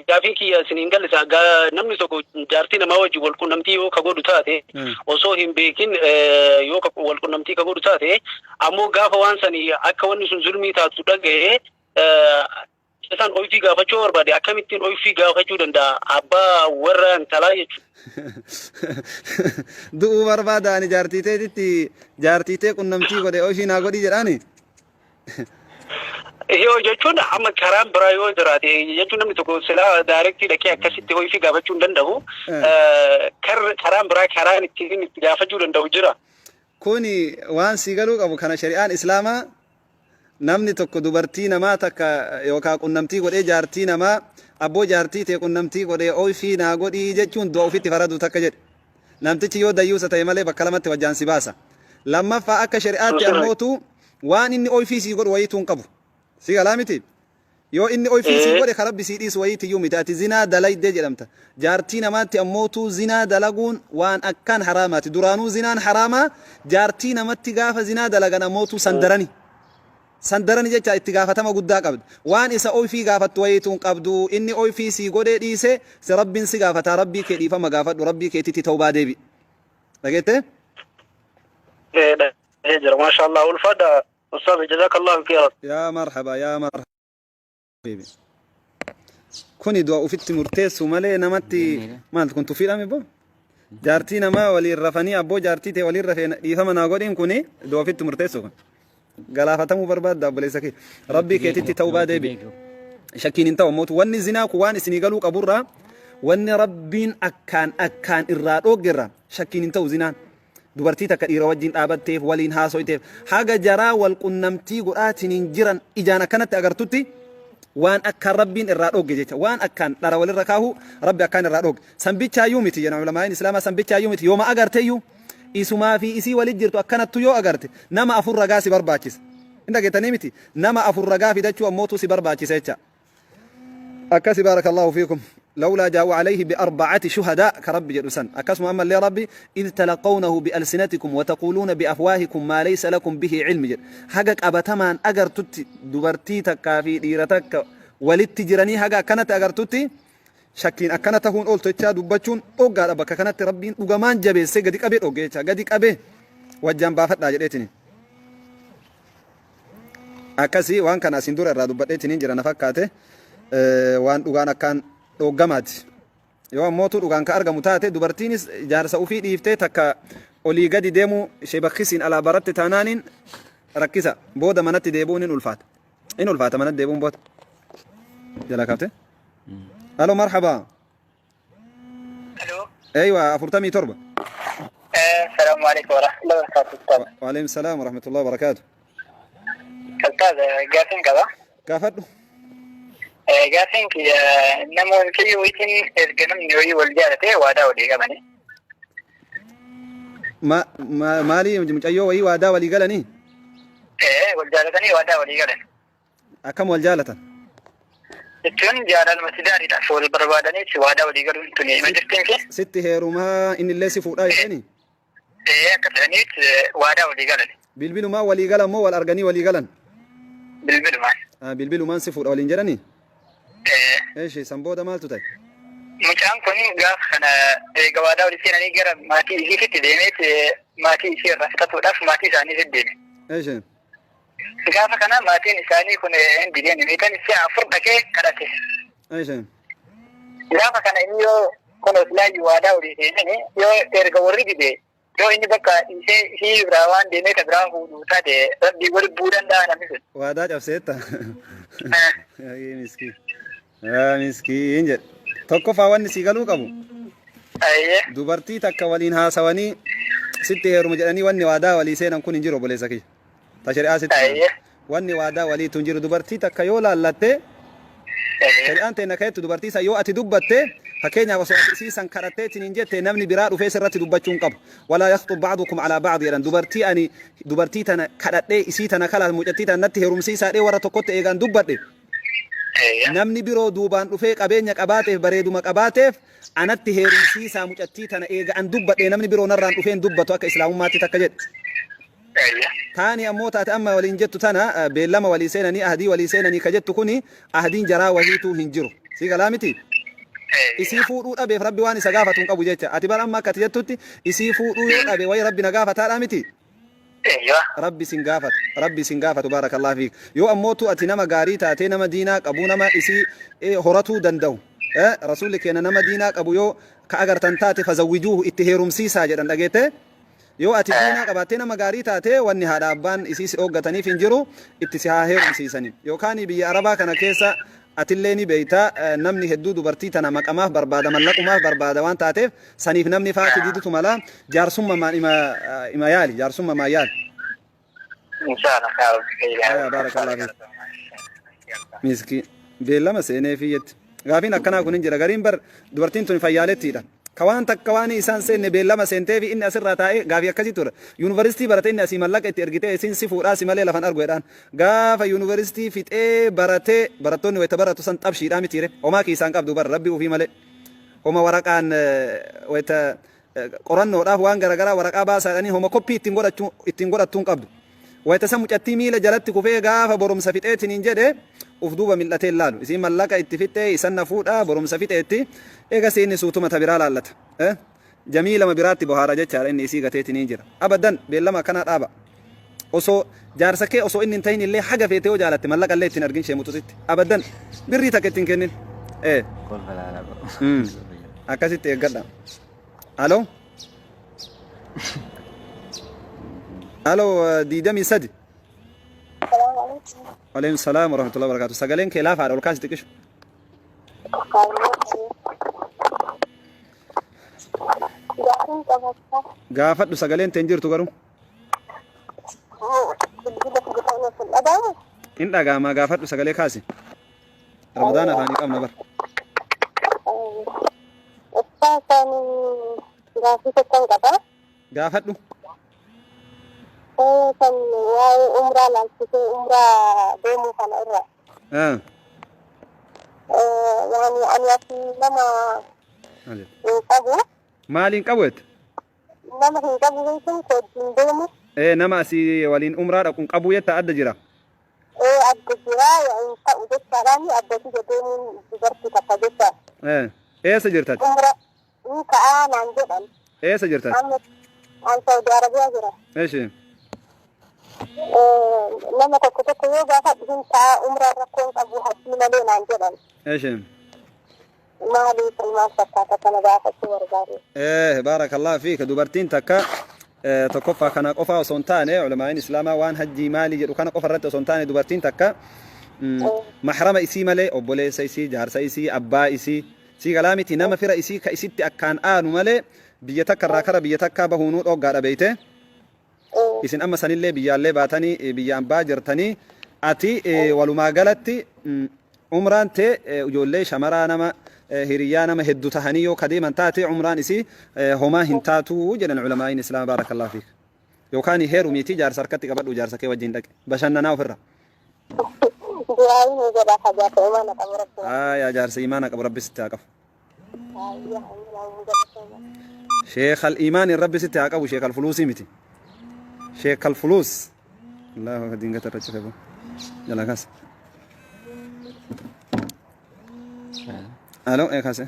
Gaafiin kiyya isin hin galle. Namni tokko jaartii namaa wajjin wal qunnamtii yoo ka godhu taate, osoo hin beekin yoo ka wal qunnamtii ka godhu taate, ammoo gaafa waan sani akka wanni sun zulmii taatu dhaga'e, isaan oyfii gaafachuu yoo barbaade, akkamittiin oyfii gaafachuu danda'a abbaa warra intalaa jechuudha? Du'uu barbaada ani, jaartii teetitti jaartii tee qunnamtii godhe, oyfii naa godhii jedhaani. Yoo jechuun amma karaan biraa yoo jiraate jechuun, namni tokko silaa direct dhaqee akkasitti oyfii gaafachuu hin danda'u. Karaan biraa, karaan ittiin itti gaafachuu danda'u jira. Kuni waan sii galuu qabu kana, shari'aan Islaamaa namni tokko dubartii namaa takka yookaan qunnamtii godhee, jaartii namaa, abboo jaartii tee qunnamtii godhee, oyfii naa godhii jechuun du'a ofitti faraduu takka jedhe. Namtichi yoo dayyuusa ta'e malee bakka lamatti wajjaan si baasa. Lammaffaa, akka shari'aatti ammootu waan inni oyfii sii godhu wayiituu hin qabu. Si galaa miti? Yoo inni oyfii sii godhe, ka Rabbi sii dhiisu wayiitiyyuu miti. Ati zinaa dalaydee jedhamta. Jaartii namaatti ammootuu zinaa dalaguun waan akkaan haraamaati. Duraanuu zinaan haraamaa, jaartii namatti gaafa zinaa dalagan ammootuu san darani. San darani jecha itti gaafatama guddaa qabda. Waan isa oyfii gaafattu wayiituu hin qabdu. Inni oyfii sii godhee dhiise si Rabbiin si gaafataa. Rabbii kee dhiifama gaafadhu. Rabbii keetitti tawbaa deebi. Dhageettee? Dhagahee jira. Maashaallah, ulfaadha. Ustaaz, jazakallahu khairan. Yaa marhaba, yaa marhaba. Kuni du'a ufitti murteessu malee namatti maal kun tufiidhaan ibboo? Jaartii namaa waliin rafanii, abboo jaartii ta'e waliin rafee dhiifama naa godhiin, kuni du'a ufitti murteessu kun. Galaafatamuu barbaadda, obboleessa kee. Rabbii keetitti tawbaa deebi. Shakkiin hin ta'u mootu wanni zinaa kun waan isinii galuu qaburraa, wanni Rabbiin akkaan akkaan irraa dhooggerraa shakkiin hin ta'u zinaan. Dubartii takka dhiira wajjin dhaabatteef, waliin haasoyteef, haga jaraa wal qunnamtii godhaatiin hin jiran ijaan akkanatti agartutti, waan akkaan Rabbiin irraa dhogge jecha, waan akkaan dhara walirra kaahu Rabbi akkaan irraa dhogge. Sanbichaayyuu miti jedhan ulamaa'in Islaamaa, sanbichaayyuu miti, yooma agarteyyuu isumaa fi isii walit jirtu akkanattu yoo agarte, nama afur ragaa si barbaachisa. Hin dhageettanii miti? Nama afur ragaa fidachuu ammootu si barbaachisa jecha. Akkasi, baarakallahu fiikum. Lawlaa jaa'u alayhi biarba'ati shuhadaa ka Rabbi jedhu san. Akkasuma ammallee Rabbi idh talaqawnahu bialsinatikum wa taquuluuna biafwaahikum maa laysa lakum bihi cilmi jedhe. Haga qabatamaan agartutti, dubartii takkaa fi dhiira takka walitti jiranii haga akkanatti agartutti, shakkiin akkana tahuun ooltu jechaa dubbachuun dhoggaadha. Bakka kanatti Rabbiin dhugamaan jabeessee gadi qabee dhogge jechaa, gadi qabee wajjaan baafadhaa jedheetini. Akkasii waan kana asiin dura irraa dubbadheetiin jira na fakkaate, waan dhugaan akkaan dhooggamaati. Yoo ammootu dhugaan ka argamu taate, dubartiinis jaarsa ufii dhiiftee takka olii gadi deemuu ishee bakkisiin alaa baratte taanaaniin rakkisa. Booda manatti deebi'uun hin ulfaata. In ulfaata manatti deebi'uun booda. Jala kaafte? Alo, marhaba. Alo. Eeywa, 47. Salaamu alaikum warahmatullahi wabarakatuh. Ustaz. Waalaikum salaam warahmatullahi wabarakaatu. Ustaz, gaafiin qaba. Gaafadhu. Gaafiin kiyya, namoonni kiyya wayitiin erga namni wayii wal jaalate waadaa walii qabani. Maalii, mucayyoo wayii waadaa walii galanii? Wal jaalatanii waadaa walii galan. Akkam wal jaalatan? Jechuun jaalaluma sidaariidhaaf wal barbaadaniiti waadaa walii galuun tuni hima jirtiin kee. Sitti heerumaa, innillee si fuudhaa jedheeni? Akka fedhaniit waadaa walii galan. Bilbilumaan walii galan moo wal arganii walii galan? Bilbilumaan. Ah, bilbilumaan si fuudha waliin jedhanii? Eeshi, san booda maaltu ta'e? Mucaan kun gaafa kana eega waadaa walii seenanii gara maatii isiitti deemeet maatii isii irraa fixatuudhaaf maatii isaanii deeme. Eeshi. Gaafa kana maatiin isaanii kun hin dideen, meeqan si'a afur dhaqee kadhate. Eeshi. Gaafa kana inni yoo kun silaayyuu waadaa walii seenanii yoo erga warri dide, yoo inni bakka dhiisee isii biraa waan deemee ka biraa fuudhu taate, Rabbii wali bu'uu danda'a namni sun? Waadaa cabseetta. Yaa miskiin. Yaa miskiin jedhe. Tokkoffaa wanni sii galuu qabu. Dubartii takka waliin haasawanii sitti heeruma jedhanii wanni waadaa walii seenan kun hin jiru, obboleessa kiyya. Ta shari'aa sitti himan. Wanni waadaa waliitu hin jiru. Dubartii takka yoo laallatte, shari'aan teenna ka'ettu dubartii san yoo ati dubbatte, fakkeenyaaf osoo ati isii san kadhattee ittiin hin jette, namni biraa dhufee sirratti dubbachuu hin qabu. Walaa yaxxub ba'dukum alaa ba'd jedhan. Dubartii ani dubartii tana kadhadhee isii tana kalaas mucattii tana natti heerumsiisaa dhee warra tokkotti eegaan dubbadhe. Namni biroo duubaan dhufee qabeenya qabaateef, bareeduma qabaateef, anatti heerumsiisaa mucattii tana eega an dubbadhe, namni biroo narraan dhufee hin dubbatu akka Islaamummaatti takka jedhe. Taani ammoo taate amma waliin jettu tana, beellama walii seenanii, ahdii walii seenanii ka jettu kuni, ahdiin jaraa wahiituu hin jiru. Si galaa miti? Isii fuudhuu dhabeef Rabbi waan isa gaafatu hin qabu jecha. Ati bar amma akka ati jettutti isii fuudhuu yoo dhabe wayi Rabbi na gaafataadhaa miti? Rabbi sin gaafatu. Rabbi sin gaafatu baarakallahu fiik. Yoo ammootu ati nama gaarii taatee nama diinaa qabu nama isii horatuu danda'u. Rasuulli keenya nama diinaa qabu yoo ka agartan taate fazawwijuuhu itti heerumsiisaa jedhan dhageette. Yoo ati diinaa qabaattee nama gaarii taate wanni haadha abbaan isii si dhooggataniif hin jiru itti si haa heerumsiisani. Yookaan biyya Arabaa kana keessa atillee ni beeyta namni hedduu dubartii tana maqamaaf barbaada mallaqumaaf barbaada waan taateef saniif namni faati didutu mala jaarsummamaan ima ima yaali jaarsummamaan yaali. Inshallah. Aya baarakallahu fiik. Miskiin beellama seeneefii jetti. Gaafiin akkanaa kun hin jira. Gariin bar dubartiin tun fayyaaleettiidha. Ka waan takka waan isaan seenne beellama seenteefi inni asirraa taa'ee gaafii akkasii ture. Yuunivarsiitii barate inni asii mallaqa itti ergitee isiin si fuudhaa si malee lafan argu jedhaan. Gaafa yuunivarsiitii fixee baratee barattoonni wayita baratu san xabshiidhaa mitiire. Homaa kiisaan qabdu bar rabbi ofii malee. Homa waraqaan wayita qorannoodhaaf waan garagaraa waraqaa baasaa jedhanii homa koppii ittiin godhachuu ittiin godhattuu hin qabdu. Wayita san mucattii miila jalatti kufee gaafa borumsa fixeetiniin jedhe uf duuba mil'atee hin laalu. Isiin mallaqa itti fixxee isan na fuudha borumsa fixeetti eegasii inni suutuma ta biraa laallata. Jamiilama biraatti bohaara jechaadha inni isii gateetiniin jira. Abadan beellama akkanaa dhaaba. Osoo jaarsa kee osoo inni hin tahin illee haga feete yoo jaalatte mallaqa illee ittiin argin sheemuxuxitti. Abadan birrii takka ittiin kennin. Akkasitti eeggadha. Alo. Alo 23. Waalaikum salaam warahmatullahi wabarakatuh. Sagaleen kee laafaadha ol kaasi xiqqishu. Gaafadhu sagaleen teen jirtu garuu. In dhaga'ama gaafadhu sagalee kaasi. Ramadaan afaanii qabna bar. Ustaazaan gaaffii tokkon qaba. Gaafadhu. Kan waa'ee umraa laalchisee umraa deemuu kana irra. Yaani ani asii nama hin qabu. Maaliin qabu jette? Nama hin qabu jechuun koo wajjin deemu. Nama asii waliin umraa dhaqu hin qabu jetta adda jira. Ee adda jira hin ta'u jechaadhaan adda kiyya deemuun dubartii takka jecha. Eessa jirta ati? Umra hin ka'aa naan jedhan. Eessa jirta ati? Amma an Saudi Arabiyaa jira. Eshi. Nama tokko tokko yoo gaafadhu hin ta'a umraan rakkoo hin qabu hajjii malee naan jedhan. Eshi. Maali kun maal fakkaata kana gaafachuu barbaade. Eh, baarakallahu fiika dubartiin takka tokkoffaa kana qofaa osoo hin taane ulamaa'iin islaamaa waan hajjii maalii jedhu kana qofa irratti osoo hin taane dubartiin takka mahrama isii malee obboleessa isii jaarsa isii abbaa isii sii galaa miti nama fira isii ka isitti akkaan aanu malee biyya takka irraa kara biyya takkaa bahuunuu dhooggaadha beeyte. Isin amma sanillee biyyaallee baatanii biyya ambaa jirtanii ati walumaa galatti umraan tee ijoollee shamaraa nama hiriyyaa nama heddu tahanii yoo ka deeman taate umraan isii homaa hin taatu jedhan ulamaa'iin islaama baarakallahu fiik. Yookaan heerumiitii jaarsa harkatti qabadhu jaarsa kee wajjin dhaqi bashannanaa ofirra. Du'aayi nu godhaa ka jaarsa imaana qabu rabbi. Aayaa jaarsa imaana qabu rabbi sitti haa qabu. Sheekh al-iimaan rabbi sitti haa qabu sheekh al-fuluusii miti. Sheekh al-fuluus. Allahu akbar dingata irra cufe boo. Jala kaase. Alo ee kaase.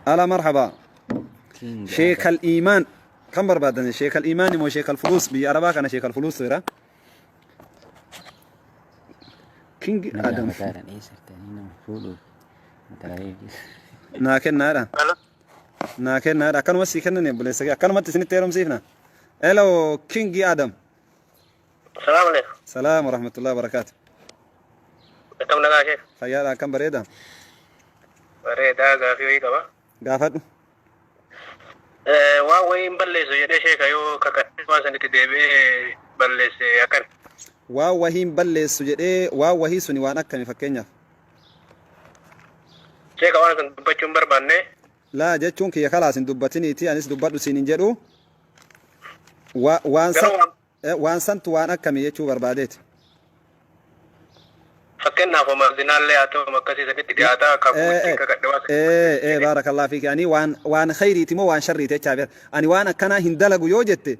Ala marhaba. Sheekh al-iimaan kan barbaadan sheekh al-iimaan moo sheekh al-fuluus biyya arabaa kana sheekh al-fuluus jira. King Adam. Naa kennaadha. Naa kennaadha. Akkanuma sii kennan obboleessa kee. Akkanumatti isinitti heerumsiifna. Hello King Adam. Salaam alaikum. Salaam wa rahmatullahi wa barakaatu. Akkam nagaa kee? Fayyaadha akkam bareeda. Bareedaa gaafii wayii qaba. Gaafadhu. Waan wayii hin balleessu jedhee sheeka yoo kakadhee waan sanitti deebi'ee balleesse akkami? Waan wahii hin balleessu jedhee waan wahii suni waan akkami fakkeenyaaf? Sheeka waan san dubbachuu hin barbaanne. Laa jechuun kiyya kalaas hin dubbatiniiti anis dubbadhu siin hin jedhu. Waan san Garuu waan Waan santu waan akkami jechuu barbaadeeti. Fakkeenyaaf homa zinaallee haa ta'u akkasii sanitti dhiyaataa kakuu ittiin kakadhe waan sanitti balleesse. Baarakallahu fiiki ani waan waan khayriiti moo waan sharriiti jechaa beera. Ani waan akkanaa hin dalagu yoo jette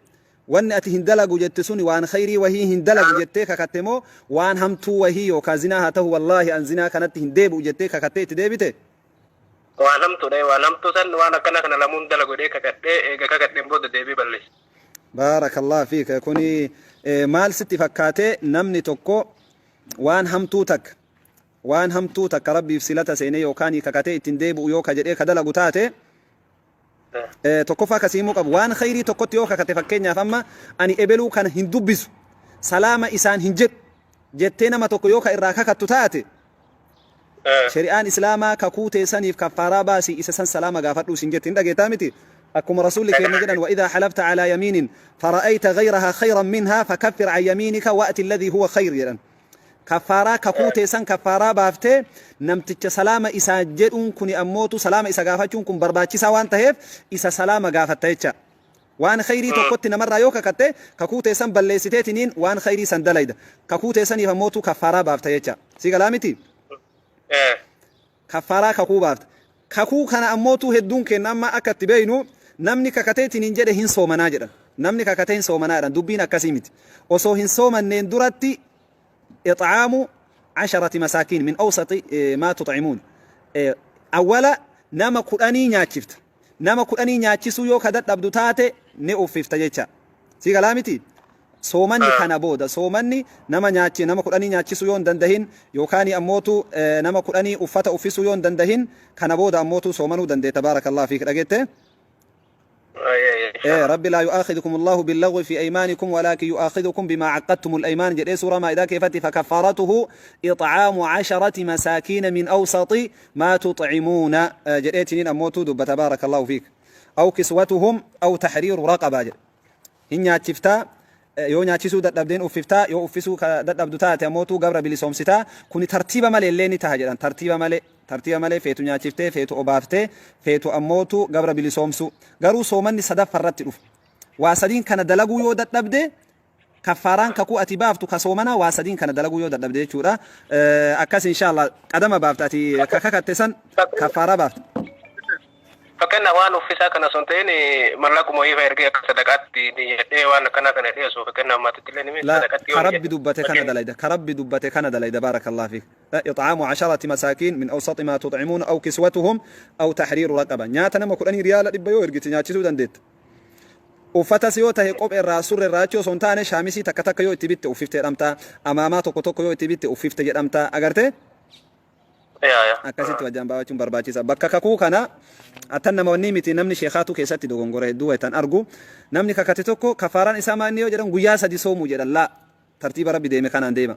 Wanni ati hin dalagu jette suni waan khayrii wahii hin dalagu jettee kakatte moo waan hamtuu wahii yookaa zinaa haa tahu wallaahi an zinaa kanatti hin deebi'u jettee kakattee itti deebite? Waan hamtuudha waan hamtuu san waan akkana kana lamuu hin dalagu jedhee kakadhee eega kakadheen booda deebi'ee balleesse. Baarakallah fiik kuni maal sitti fakkaate namni tokko waan hamtuu takka waan hamtuu takka rabbiif silata seenee yookaan kakatee ittiin deebi'u yoo ka jedhee ka dalagu taate Tokkoffaa ka sii himuu qabu waan khayrii tokkotti yoo kakate fakkeenyaaf amma ani ebeluu kana hin dubbisu salaama isaan hin jedhu jettee nama tokko yoo ka irraa kakattu taate shari'aan islaamaa kakuu teessaniif kaffaaraa baasii isa san salaama gaafadhuu sin jetti hin dhageettaa miti akkuma rasuulli keenya jedhan wa idhaa halafta alaa yamiinin fara'ayta ghayrahaa khayran minhaa fakaffir an yamiinika wa'ti alladhii huwa khayr jedhan Kaffaaraa kakuu tee san kaffaaraa baaftee namticha salaama isaa jedhuun kuni ammootu salaama isa gaafachuun kun barbaachisaa waan taheef isa salaama gaafatta jecha. Waan khayrii tokkotti namarraa yoo kakatte kakuu tee san balleessiteetiniin waan khayrii san dalayda. Kakuu tee saniif ammootu kaffaaraa baafta jecha. Si galaa miti? Kaffaaraa kakuu baafta. Kakuu kana ammootu hedduun keenna amma akka itti beeynu namni kakateetiniin jedhe hin soomanaa jedhan. Namni kakatee hin soomanaa jedhan. Dubbiin akkasii miti. Osoo hin soomanneen duratti ix'aamu asharati masaakiin min awsati maa tux'imuun. Awwala nama kudhanii nyaachifta. Nama kudhanii nyaachisuu yoo ka dadhabdu taate ni uffifta jecha. Sii galaa miti? Soomanni kana booda soomanni nama nyaachi nama kudhanii nyaachisuu yoo hin dandahin yookaanii ammootu nama kudhanii uffata uffisuu yoo hin dandahin kana booda ammootu soomanuu dandeetta baarakallahu fiik dhageette. Ee rabbi laa yu'aakhidhukum Allahu billagwi fi aymaanikum walaakin yu'aakhidhukum bimaa caqqadtumul aymaan jedhee suuraa maa'idaa keessatti fakaffaaratuhu ix'aamu casharati masaakiina min awsaxi maa tuxcimuuna jedheetiniin ammootu dubbata baarakallahu fiik. Aw kiswatuhum aw taxriiru raqabaa jedhe. Hin nyaachiftaa yoo nyaachisuu dadhabde hin uffiftaa yoo uffisuu ka dadhabdu taate ammootu gabra bilisoomsitaa kuni tartiiba malee illee ni taha jedhan tartiiba malee tartiiba malee feetu nyaachiftee feetu obaaftee feetu ammootu gabra bilisoomsuu garuu soomanni sadaffa irratti dhufa waa sadiin kana dalaguu yoo dadhabde kaffaaraan kakuu ati baaftu ka soomanaa waa sadiin kana dalaguu yoo dadhabde jechuudha akkas inshallah qadama baafta ati ka kakatte san kaffaaraa baafta. Fakkeenyaaf waan uffisaa kana osoo hin ta'in mallaquma wayii fa'a ergee akka sadaqaatti niyyadhee waan akkanaa kana jedhee osoo fakkeenyaaf maatitti illee ni La sadaqatti ka yoo rabbi niyyadhe. dubbate kana dalayda ka rabbi dubbate kana dalayda barakallahu fiik ix'aamu asharati masaakiin min awsaxi maa tuxcimuuna aw kiswatuhum aw taxriiru raqaba nyaata nama kudhanii riyaala dhibba yoo ergite nyaachisuu dandeetta uffatas yoo tahe kophee irraa surre irraa achii osoo hin taane shaamisii takka takka yoo itti bitte uffifte jedhamta amaamaa tokko tokko yoo itti bitte uffifte jedhamta agarte Yaa yaa. Akkasitti wajjaan baafachuun barbaachisa. Bakka kakuu kana attan nama wanni miti namni sheekaatu keessatti dogongora hedduu waytan argu. Namni kakate tokko kafaaraan isaa maa inni yoo jedhan guyyaa sadi soomuu jedhan laa tartiiba rabbi deeme kanaan deema.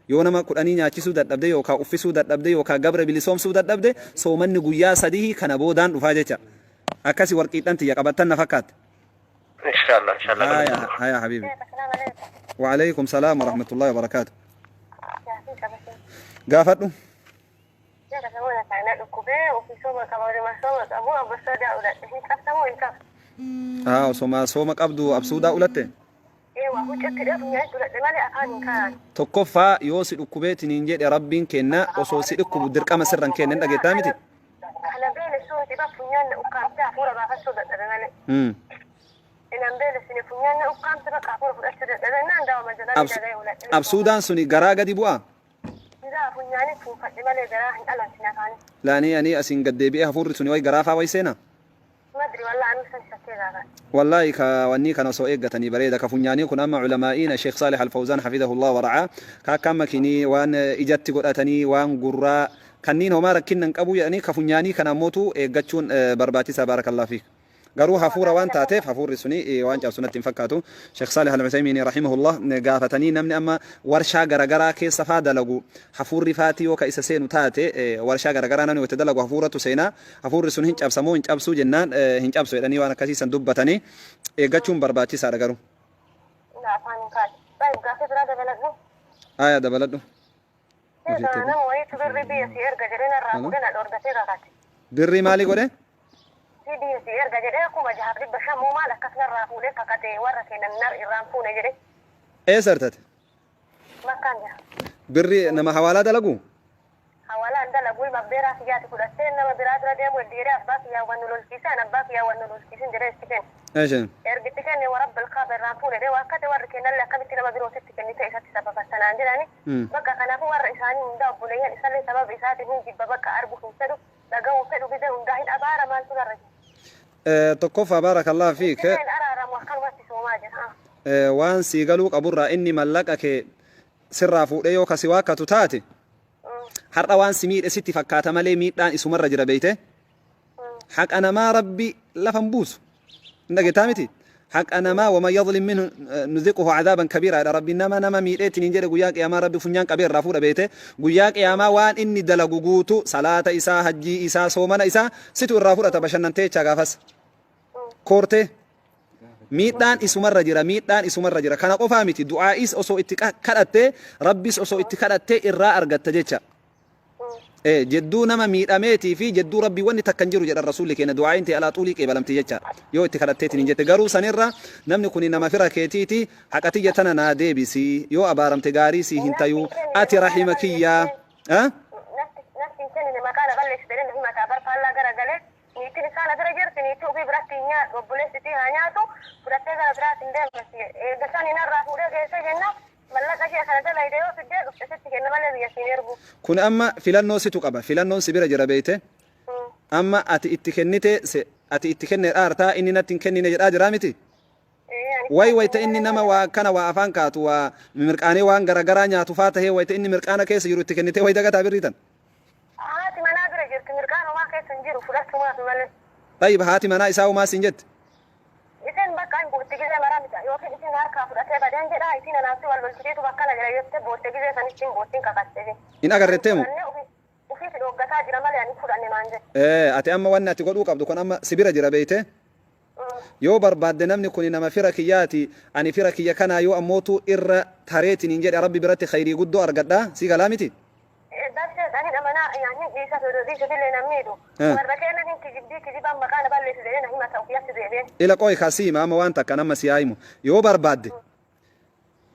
Yoo nama kudhanii nyaachisuu dadhabde yookaa uffisuu dadhabde yookaa gabra bilisoomsuu dadhabde soomanni guyyaa sadihii kana boodaan dhufaa jecha. Akkasi warqiidhan tiyya qabattan na fakkaatte. Inshallah inshallah. Haya haya habibi. Waalaikum salaam warahmatullahi wabarakaatu. Gaafadhu. Haa osoma sooma qabdu absuudaa ulatte. Tokkoffaa yoo si dhukkubeetiniin jedhe rabbiin kenna osoo si dhukkubu dirqama sirra hin kenne hin dhageettaa miti. Kana beelessuu miti bar funyaan na ukkaamsee hafuura baafachuu dadhabe malee. Inan beelessine funyaan na ukkaamse bakka hafuura fudhachuu dadhabe naan daawama jalaa dhaga'e uladhe. Absuudaan suni garaa gadi bu'aa? Silaa funyaanii fuunfadhe malee garaa hin alanfine afaanii. Laanii anii asiin gad deebi'ee hafuurri suni way garaa faa way seenaa? Madri wallah anuu san shakkee gaafadhe. Wallahi ka wannii kana osoo eeggatanii bareeda ka funyaanii kun amma ulamaa'iina Sheikh Saalih Al-Fawzaan hafidahullah wa ra'aa ka akka amma kinii waan ijatti godhatanii waan gurraa kanniin homaa rakkinna hin qabuu jedhanii ka funyaanii kana ammootu eeggachuun barbaachisaa baarakallahu fiik. Garuu hafuura waan taateef hafuurri suni waan cabsu natti hin fakkaatu. Sheikh Saalih Al-Uthaymiin rahimahullah gaafatanii namni amma warshaa garagaraa keessa faa dalagu hafuurri faatii yoo ka isa seenu taate warshaa garagaraa namni wayita dalagu hafuuratu seenaa Hafuurri sun hin cabsa moo hin cabsuu jennaan hin cabsu jedhanii waan akkasii san dubbatanii eeggachuun barbaachisaadha garuu. Na afaan hin kaa'e. Tayyib gaaffii biraa dabaladhu. Aya dabaladhu. Egaa nama wayiitu birrii biyya si erga jedhee narraa Hello? fuudhee na dhoorgatee kakate. Birrii maalii godhe? Si biyya si erga jedhee 6500 moo maal akkas narraa fuudhee kakate warra keenya nar irraan fuune jedhee. Eessa artate? Makkaan jira. Birrii nama hawaalaa dalagu? Hawalaan dalagu ilma abbeeraa kiyyaati fudhattee nama biraa bira deemuu heddi jedhee abbaa kiyyaan wal nu lolchiise an abbaa kiyyaan wal nu lolchiisin jedhee itti kenne. Eeshe. Erga itti kenne warabbil kaaba irraan fuune jedhee waakkate. Warri kennallee akkamitti nama biroo sitti kennite isatti sababatta naan jedhani. Bakka kanaafuu warra isaanii hundaa, obboleeyyan isallee sababa isaatiin hin jibba. Bakka arguu hin fedhu, dhaga'uu hin fedhu, gizee hundaa hin abaara. Maaltu narra jira? Tokkoffaa, baarakallahu fiik. Itti hin araaramu, akkanumatti soomaa jira. Waan sii galuu qaburraa, inni mallaqa kee sirraa fuudhee yoo kasi waakkatu taate, har'a waan si miidhe sitti fakkaata malee miidhaan isumarra jira, beeyte. Haqa namaa Rabbi lafa hin buusu. Hin dhageettaa miti? Haqa namaa ومن يظلم منه نذقه عذابا كبيرا jedha Rabbi. Nama miidheetiin hin jedhe guyyaa qiyaamaa Rabbi funyaan qabee irraa fuudha, beeyte. Guyyaa qiyaamaa waan inni dalagu guutu, salaata isaa, hajjii isaa, soomana isaa situ irraa fudhata. Bashannantee jechaa gaafas koortee. Miidhaan isumarra jira, miidhaan isumarra jira. Kana qofaa miti, du'aa'is osoo itti kadhattee, Rabbis osoo itti kadhattee irraa argatta jecha. Jedduu nama miidhameetii fi jedduu Rabbii wanni takka hin jiru jedhan Rasuulli keenya. Du'aa'iin ta'e alaa xuulii qeebalamti jecha yoo itti kadhatteetiin hin jette. Garuu sanirra namni kun nama fira keetiiti, haqa tiyya tana naa deebisi, yoo abaaramte gaarii sii hin tayuu, ati rahima kiyyaa. Natti hin kennine, maqaa na balleessite jedhee na himataa bar. Faallaa gara galee niitiin isaa na bira jirti. Niitii ofii biratti hin nyaadhu, obboleessi haa nyaatu, fudhattee gara biraatti hin deemti. Eega sani narraa fuudhee geessee jenna mallaqa ishee kana dalayde yoo fiddee dhufte sitti kenna malee biyya siin ergu. Kun amma filannoo situ qaba. Filannoon si bira jira, beeyte. Amma ati itti kennite, ati itti kenne dhaartaa, inni natti hin kennine jedhaa jiraa miti? Way wayta inni nama waa kana waa afaan kaatu, waa mirqaanee waan garagaraa nyaatu faa tahee, wayta inni mirqaana keessa jiru itti kennitee way dagataa birrii tan. Haati manaa bira jirti, mirqaan homaa keessa hin jiru, fudhachumaaf malee. طيب, haati manaa isaa homaa siin jette? Isin bakka hin bootte gizee maraa miti, yookiin isin harkaa fudhatee badeen jedha, isin anaaf wal lolchiteetu bakka na jira jettee bootte. Gizee sanitti hin boottiin kakatte. Hin agarretteemu? Ofiif dhooggataa jira malee ani fudhanne naan jedhe. Ati amma wanni ati godhuu qabdu kun amma si bira jira, beeyte. Yoo barbaadde namni kun nama fira kiyyaati, ani fira kiyya kanaa yoo ammootu irra tareetiin hin jedhe, Rabbi biratti khayrii guddoo argadha. Si galaa miti? Darsee ani amanaa hin dhiisa, dhiisuufillee nan miidhu. Warra keenya hin kijibdii, kijibaan maqaa na balleessu jedhee na himata ofiyatti deebi'ee. Ila qoy kasiima, amma waan takka nama si himu. Yoo barbaadde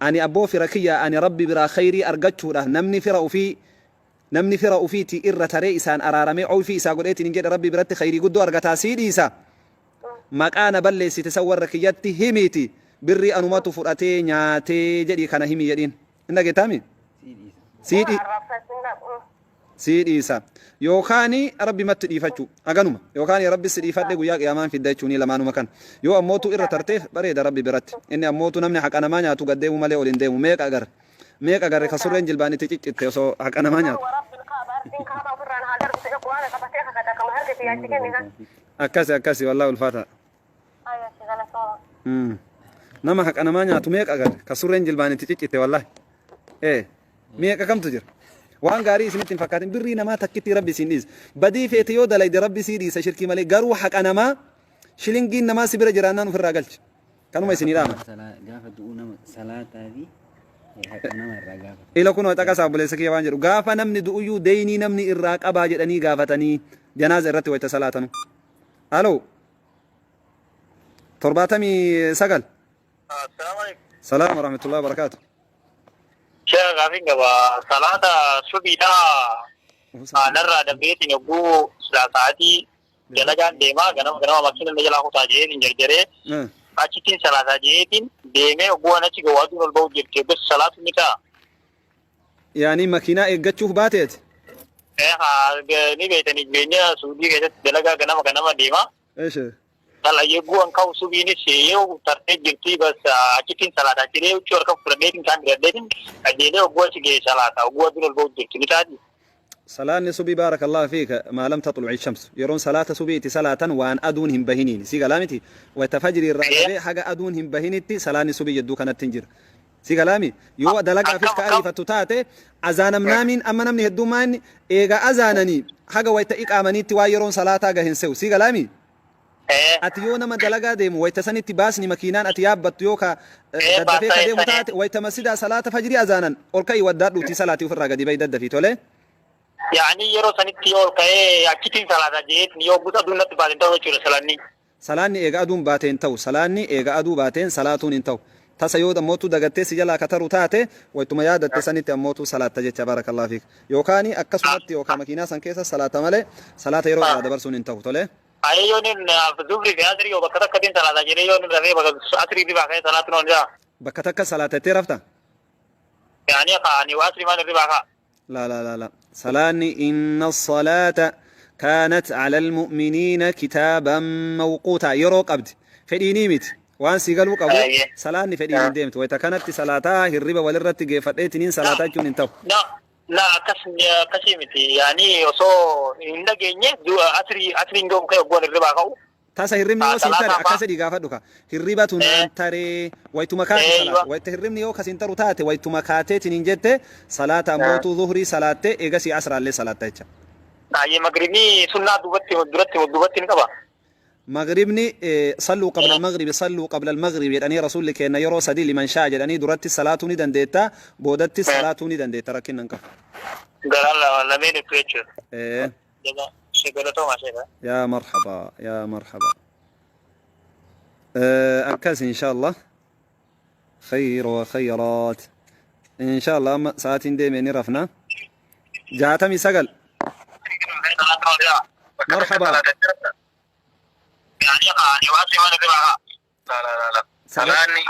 ani abboo fira kiyya, ani Rabbi biraa khayrii argachuudhaaf, namni fira ufiiti irra taree isaan araaramee ofii isaa godheetiin hin jedhe, Rabbi biratti khayrii guddoo argataa, sii dhiisa. Maqaa na balleessite san warra kiyyatti himiiti, birrii anumatu fudhatee nyaatee jedhii kana himi jedhiin. Hin dhageettaami? Sii dhiisa yookaan Rabbi matti dhiifachuu haganuma, yookaan Rabbi si dhiifadhe guyyaa qiyaamaan fidda jechuuni lamaanuma kan. Yoo ammootu irra tarteef bareeda Rabbi biratti. Inni ammootu namni haqa namaa nyaatu gad deemu malee ol hin deemu. Meeqa agarre, meeqa agarre ka surreen jilbaan itti ciccitte osoo haqa namaa nyaatu. ورب الكعبة أرضين كعبة وفرنا هذا رب قرآن قبتي خكتا كما هرك في ياتي. Akkasi akkasi, wallaahi ulfaata. أيوة شغلة. Nama haqa namaa nyaatu meeqa agarre ka surreen jilbaan itti ciccitte? Wallaahi ee meeqa kamtu jira. Waan gaarii isinitti hin fakkaatin. Birrii namaa takkitti Rabbi siin dhiisa. Badii feete yoo dalayde Rabbi sii dhiisa shirkii malee. Garuu haqa namaa, shilingiin namaa si bira jiraannaan ofirraa galchi. Kanuma isinii dhaama. Gaafa du'uu nama salaataa fi haqa nama irraa gaafata. Ila kunoo caqasaa, obboleessa kiyya waan jedhu. Gaafa namni du'uyyuu deynii namni irraa qabaa jedhanii gaafatanii janaaza irratti wayta salaatanu. Aloo, 79. Assalaamu alaikum. Salaam wa rahmatullahi wa barakaatu. Sheekh, gaafiin qaba. Salaata subiidhaa narraa darbeetiin yogguu sa'aatii dalagaan deemaa ganama ganama makiina na jalaa kutaa jeetiin jarjaree achittiin salaataa jeetiin deemee, yogguu waan achi gahu aduun ol ba'u jirti. Yoggas salaatu ni ta'a. Yaani makiinaa eeggachuuf baateeti? Ni beektanii, jireenya Suudii keessatti dalagaa ganama ganama deema. Eeshe. Sala yegguu an ka'u subiinis yoo tartee jirti, bas achittiin salaataa jedhee huccuu harka fudhadheetiin kaan diradheetiin qajeelee yogguu achi ga'e salaata, yogguu aduun ol ba'u jirti, ni taati. Salaanni subii, بارك الله فيك، ما لم تطلع الشمس. Yeroon salaata subii itti salaatan waan aduun hin bahiniin. Si galaa miti? Wayta fajrii irraa qabee haga aduun hin bahinitti salaanni subii jidduu kanatti hin jira. Si galaami? Yoo dalagaafis ka ariifattu taate, azaanamnaamiin amma namni heddummaa inni eega azaananii haga wayta iqaamaniitti waan yeroon salaataa gahen se'u. Si galaami? Ati yoo nama dalagaa deemu, wayta sanitti baasni makiinaan ati yaabbattu yoo ka daddafee ka deemu taate, wayta masjidaa salaata fajrii azaanan ol ka'ii waddaadhuutii salaatii ofirraa gadi bahi daddafii, tole. Yaani yeroo sanitti yoo ol ka'ee achittiin salaataa jeetiin yoo guutuu aduun natti baateen ta'u jechuudha salaanni. Salaanni eega aduun baateen ta'u, salaanni eega aduu baateen salaatuun hin ta'u. Tasa yoo ammootu dagattee si jalaa kataru taate, waytuma yaadatte sanitti ammootu salaatta jecha, بارك الله فيك. Yookaan akkasumatti yookaan makiinaa san keessa salaata malee salaata yeroo irraa dabarsuun hin ta'u, tole. Ayee yoon inni zuhrii fi asrii yoo bakka takkatiin salaataa jedhee yoon inni rafee bakka asrii fi baakee salaatu noon jaa. Bakka takka salaatattee rafta? Yaani kaani waa asrii maan irribaa kaa. لا لا لا لا، salaanni إن الصلاة كانت على المؤمنين كتابا موقوتا yeroo qabdi, fedhiinii miti. Waan si galuu qabu, salaanni fedhiin hin deemtu. Wayta kanatti salaataa hirriba walirratti geeffadheetiniin salaataa jechuun hin ta'u. Na na, akkas akkasii miti, yaani osoo hin dhageenye asrii asriin ga'u ka'e oggoon irribaa ka'u. Tasa hirribni yoo siin tare Salaataa akkas jedhii gaafadhu ka. Hirribatu naan taree waytuma kaate salaata. Wayta hirribni yoo kasiin taru taate waytuma kaateetiin hin jette salaata ammootuu zuhrii salaatte, eegasii asraallee salaatta jecha. Ayyee, magribni sunnaa duubatti duratti duubatti ni qaba. Magribni صلوا قبل المغرب، صلوا قبل المغرب jedhanii rasuulli keenya yeroo sadii, لمن شاء jedhanii, duratti salaatuu ni dandeetta, boodatti salaatuu ni dandeetta, rakkinna hin qabu. Garaan lameen itti jechuudha. Eh, Galatoomaa sheeka. يا مرحبا يا مرحبا. Akkas إن شاء الله خير وخيرات إن شاء الله. Amma sa'aatiin deeme, ni rafna. 69. مرحبا. Yaani kaani waa asrii maan irribaa kaa. La la la la.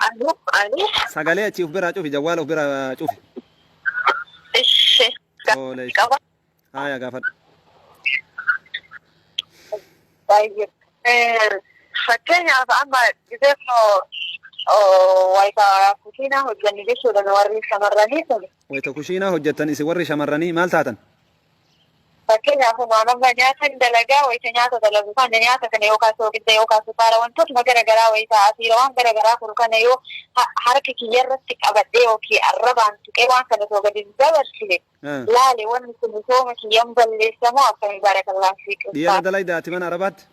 Aloo, aloo. Sagalee achii uf biraa cufi, jawwaala uf biraa cufi. Ishi. Tole, ishi. Qaba. Haya, gaafadhu. Baay'ee. Fakkeenyaaf amma gisee wayita kushiinaa hojjannu jechuudha warri shamarranii sun. Wayita kushiinaa hojjettan isin warri shamarranii maal taatan? Fakkeenyaaf amma nyaata dalagaa, wayita nyaata dalagu kana, nyaata kana yookaan soogidda yookaan sukkaara wantootuma gara garaa, wayita asiira waan gara garaa kun kana yoo harka kiyyarratti qabadhee yookiin arrabaan tuqee waan kana osoo gadi dabarsine laale, wanni kun sooma kiyyan balleessamoo akkamii, بارك الله فيك? Dhiyana dalaydaati mana arabaatti?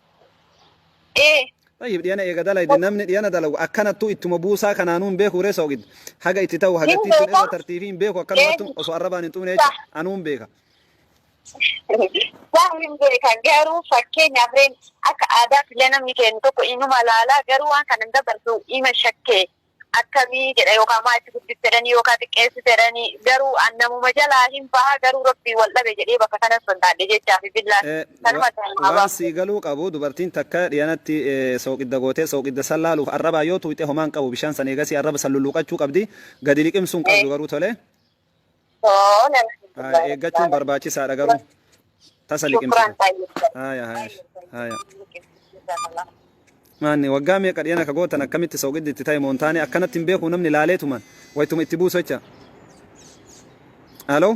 Ee. طيب, dhiyana eega dalayde, namni dhiyana dalagu akkanattuu ittuma buusaa kanaanuun beeku ree? Soogidda haga itti ta'u hagattii tun irra tartiibii hin beeku, akkanumattu osoo arrabaan hin xuqne jecha anuun beeka. Waan hin beekan, garuu fakkeenyaaf reen akka aadaa illee namni kennu tokko inuma laalaa, garuu waan kana hin dabarsu, ima shakkee akkamii jedha, yookaan maa itti guddis jedhanii yookaan xiqqeessi jedhanii, garuu an namuma jalaa hin baha, garuu rabbii wal dhabe jedhee bakka kanas sodaadhe jechaa fi billaan kanuma. Waan sii galuu qabu, dubartiin takka dhiyanatti sooqidda gootee sooqidda san laaluuf arrabaa yoo tuqxe homaan qabu. Bishaan san eegasii arraba san lulluqachuu qabdi, gadi liqimsuun qabdu garuu. Tole, eeggachuun barbaachisaadha, garuu tasa liqimsite. Haya haya haya, maanni waggaa meeqa dhiyana ka gootan akkamitti sooqiddi itti ta'e moontaane akkanatti hin beeku, namni laaleetuman waytuma itti buusu jecha. Aloo.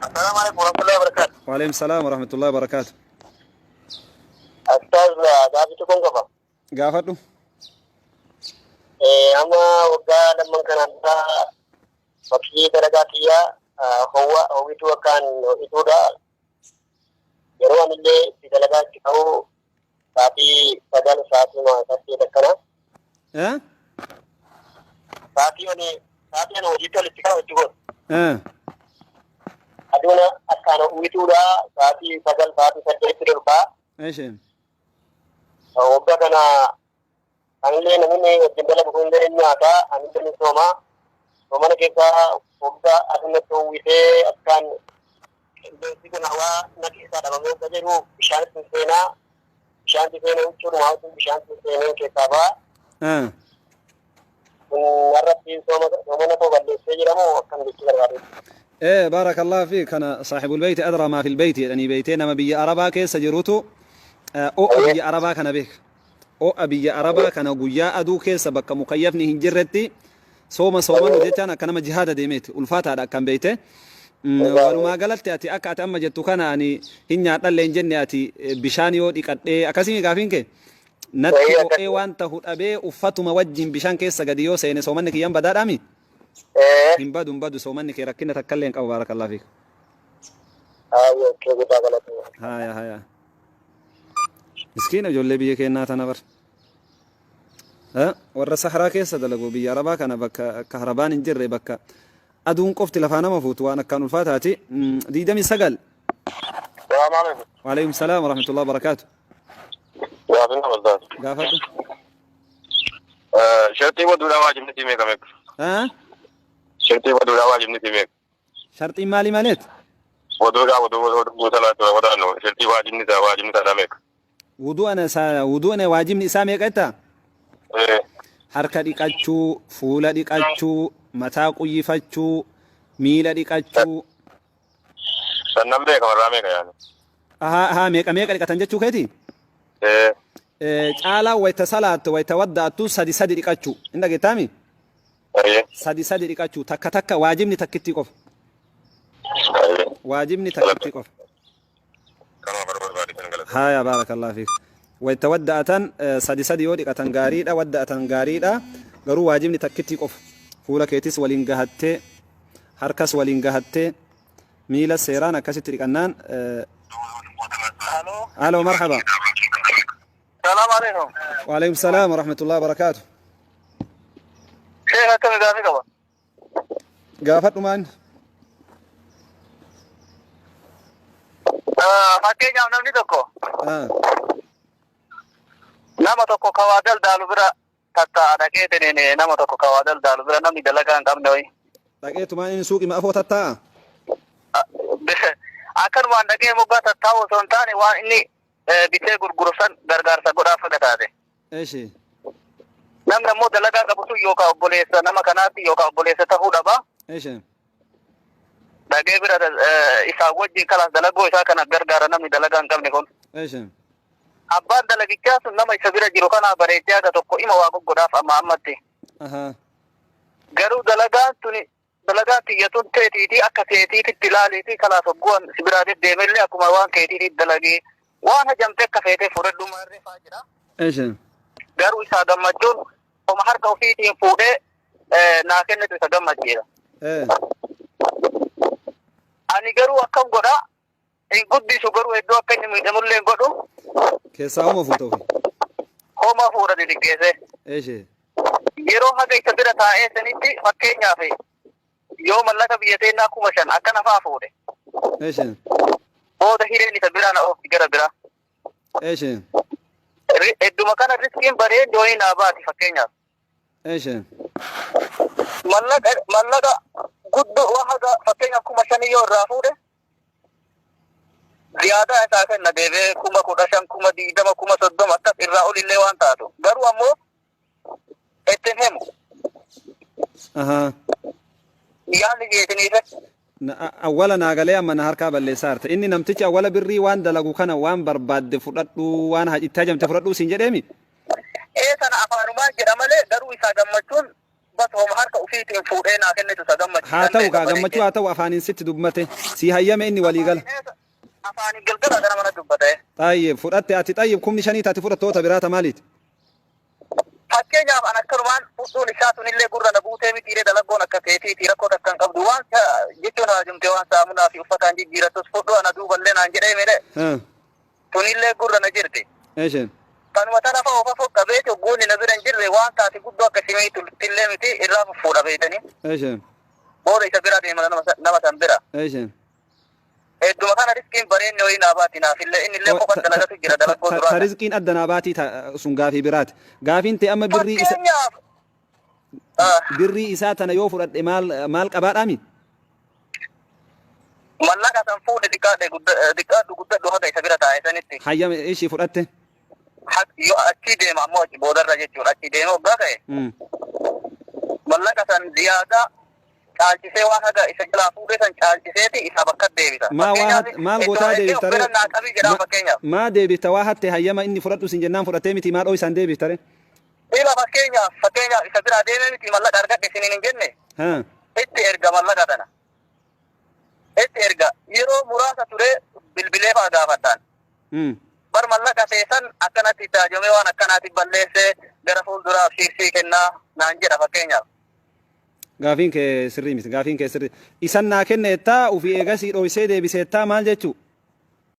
السلام عليكم ورحمة الله وبركاته. وعليكم السلام ورحمة الله وبركاته. أستاذ, gaaffii kun qaba. Gaafadhu. Amma waggaa lamman kanaan dura fakkii dalagaa kiyyaa howwa howwituu akkaan ho'ituudha. Yeroo anillee itti dalagaa itti ka'u sa'aatii 9, sa'aatii 8 akkana. Eh? Sa'aatii ani hojiitti ol itti ka'u itti godhu. Eh. Aduun akkaan howwituudha, sa'aatii 9, sa'aatii 8tti ol ka'a. Eeshi. Waggaa kana anillee namni wajjin dalagu kun illee nyaata, anillee ni sooma. Soomana keessaa waggaa aduun natti howwisee akkaan qilleensi kun hawaa na keessaa dhabamee waggaa jedhu bishaan itti seenaa. Bishaan itti seenee huccuudhuma huccuun bishaan itti seenee keessaa ba'a. Eh. Kun irratti soomana koo balleessee jedhamu akkam jechuu barbaade? Eh, بارك الله فيك. أنا صاحب البيت أدرى ما في البيت jedhanii beeytee, nama biyya Arabaa keessa jirutu o'a biyya Arabaa kana beeka. O'a biyya Arabaa kana guyyaa aduu keessa bakka mukayyafni hin jirretti sooma soomanu jechaan akka nama jihaada deemeeti. Ulfaataadha akkam beeyte. Walumaa galatti ati akka ati amma jettu kana ani hin nyaadhallee hin jenne, ati bishaan yoo dhiqadhee akkasii gaafiin kee natti ho'ee waan tahu dhabee uffatuma wajjin bishaan keessa gadi yoo seene soomanni kiyyan badaadhaami? Hin badu, hin badu soomanni kee, rakkina takka illee hin qabu. بارك الله فيك. Haya haya. Miskiina ijoollee biyya keenyaa tana bar. Warra saharaa keessa dalagu, biyya Arabaa kana bakka akka harabaan hin jirre, bakka aduun qofti lafaa nama fuutu, waan akkaan ulfaataati. 29. السلام عليكم. وعليكم السلام ورحمة الله وبركاته. Gaafin amaltaati. Gaafadhu. Shartii waduudhaa waajibni si meeqa meeqa? Shartii waduudhaa waajibni si meeqa? Sharxiin maalii maleet? Waduudhaa waduu waduu salaatu wadaannu shartii waajibni isaa meeqa? Wudu'ana waajibni isaa meeqa jettaa? Ee. Harka dhiqachuu, fuula dhiqachuu, mataa quyyifachuu, miila dhiqachuu. San nan beeka warraa meeqa yaani. Ahaa ahaa meeqa meeqa dhiqatan jechuu keeti? Ee. Caalaa wayta salaattu wayta wadda'attu sadi sadi dhiqachuu. Hin dhageettaami? Ayyee. Sadi sadi dhiqachuu takka takka waajibni takkittii qofa. Ayyee. Waajibni takkittii qofa. Kanuma baruu barbaade kan galata. Haya baarakallahu fiik. Wayta wadda'atan sadi sadi yoo dhiqatan gaariidha wadda'atan gaariidha garuu waajibni takkittii qofa. Fuula keetis waliin gahattee harkas waliin gahattee miila seeraan akkasitti dhiqannaan. Halo marhaba. Salaam alaikum. Waalaikum salaam wa rahmatullahi wa barakaatu. Sheekh akkami gaafii qaba? Gaafadhumaan. Fakkeenyaaf namni tokko nama tokko kawaa daldaalu bira tattaa'a dhaqee tiniin nama tokko kawaa daldaalu bira namni dalagaa hin qabne wayi. Dhaqeetumaan inni suuqii afoo tattaa'a. Akkanumaan dhaqee moggaa tattaa'u osoo hin taane waan inni bitee gurguru san gargaarsa godhaaf haga taate. Eshi. Namni ammoo dalagaa qabu sun yookaan obboleessa nama kanaatti yookaan obboleessa ta'uu dhaba. Eshi. Dhaqee bira isaa wajjin kalaas dalagoo isaa kana gargaara namni dalagaa hin qabne kun. Eshi. Abbaan dalagichaa sun nama isa bira jiru kanaa bareechee haga tokko ima waa goggodhaaf amma ammatti. Garuu dalagaan tuni dalagaan tiyya tun teetiitii akka teetiititti ilaaliitii kalaas hogguwan si biraa deddeemellee akkuma waan keetiititti dalagii waan hajamte akka feetee fudhadhu maarree faa jira. Eshi. Garuu isaa gammachuun homa harka ofiitiin fuudhee naa kennitu isa gammachiisa. Ani garuu akkam godha hin guddisu garuu hedduu akka inni miidhamullee hin godhu. Keessaa homa fuuta ofii. Homa fuudha didikkeessee. Eshi. Yeroo haga isa bira taa'ee sanitti fakkeenyaaf yoo mallaqa biyya teennaa 5000 akkana fa'aa fuudhe. Eshi. Booda hireen isa biraa na oofti gara biraa. Eshi. Hedduma kana riskiin baree doonii naa baati fakkeenyaaf. Eshi. Mallaqa guddoo waan haga fakkeenyaaf 5000 yoo irraa fuudhe ziyaadaa isaa kenna deebi'ee 15,000 20,000 30,000 akkas irraa olillee waan taatu. Garuu ammoo ittiin himu. Yaadni jeetiniife. Awwala naa galee amma na harkaa balleessaa jirta. Inni namtichi awwala birrii waan dalagu kana waan barbaadde fudhadhu waan itti hajamte fudhadhu siin jedheemi. Ee sana afaanumaan jedha malee garuu isaa gammachuun bas homa harka ufiitiin fuudhee naa kennitu isa gammachiisa. Haa ta'u kaa gammachuu haa ta'u afaaniin sitti dubbate sii hayyame inni walii gala. Afaaniin galgala gara mana dubbate. Xayyib fudhatte ati xayyib 5000 taati fudhattoota biraata maaliiti? Fakkeenyaaf an akkanumaan fudhuun isaa sunillee gurra na buutee mitiiree dalaggoon akka keetiiti rakkoo takka hin qabdu waan jechuun haajumte waan saamunaa fi uffataan jijjiirattus fudhu ana duuballee naan jedhee mire tunillee gurra na jirti. Eshi. Kanuma tana fa'a ofa foqqa beeti hogguunni na bira hin jirre waan taate guddoo akka simii tultillee miti irraa fuffuudha beeytanii. Eshi. Booda isa bira deema nama san bira. Eshi. Hedduma kana riskiin bareenni wayii naa baati naafillee innillee qofa dalagatu jira dalaggoo duraa. Ta rizqiin adda naa baatii ta sun gaafii biraati. Gaafiin tee amma birrii isa Fakkeenyaaf birrii isaa tana yoo fudhadhe maal maal qabaadhaami? Mallaqa san fuudhe xiqqaadhe xiqqaadhu guddadhu haga isa bira taa'e sanitti. Hayyama ishii fudhatte. Yoo achii deema ammoo achi boodarra jechuudha achii deema waggaa ta'e. Mallaqa san ziyaadaa caalchisee waan haga isa jalaa fuudhee san caalchiseeti isaa bakka deebisa. Maa waa maal gootaa deebifta ree? Naa qabii jedhaa fakkeenyaaf. Maa deebifta waa hatte hayyama inni fudhadhu sin jennaan fudhattee miti maa dhoo isaan deebifta ree? Ila fakkeenyaaf isa biraa deemee miti mallaqa argadhe isiniin hin jenne itti erga mallaqa tana. Itti erga yeroo muraasa ture bilbilee fa'aa gaafadhaan. Bar mallaqa seesan akkanatti itti haajomee waan akkanaatti balleessee gara fuulduraaf shiirsii kennaa naan jedha fakkeenyaaf. Gaafiin kee sirrii miti. Gaafiin kee sirrii. Isan naa kenne jettaa ofii eegasii dhoysee deebiseettaa maal jechuu?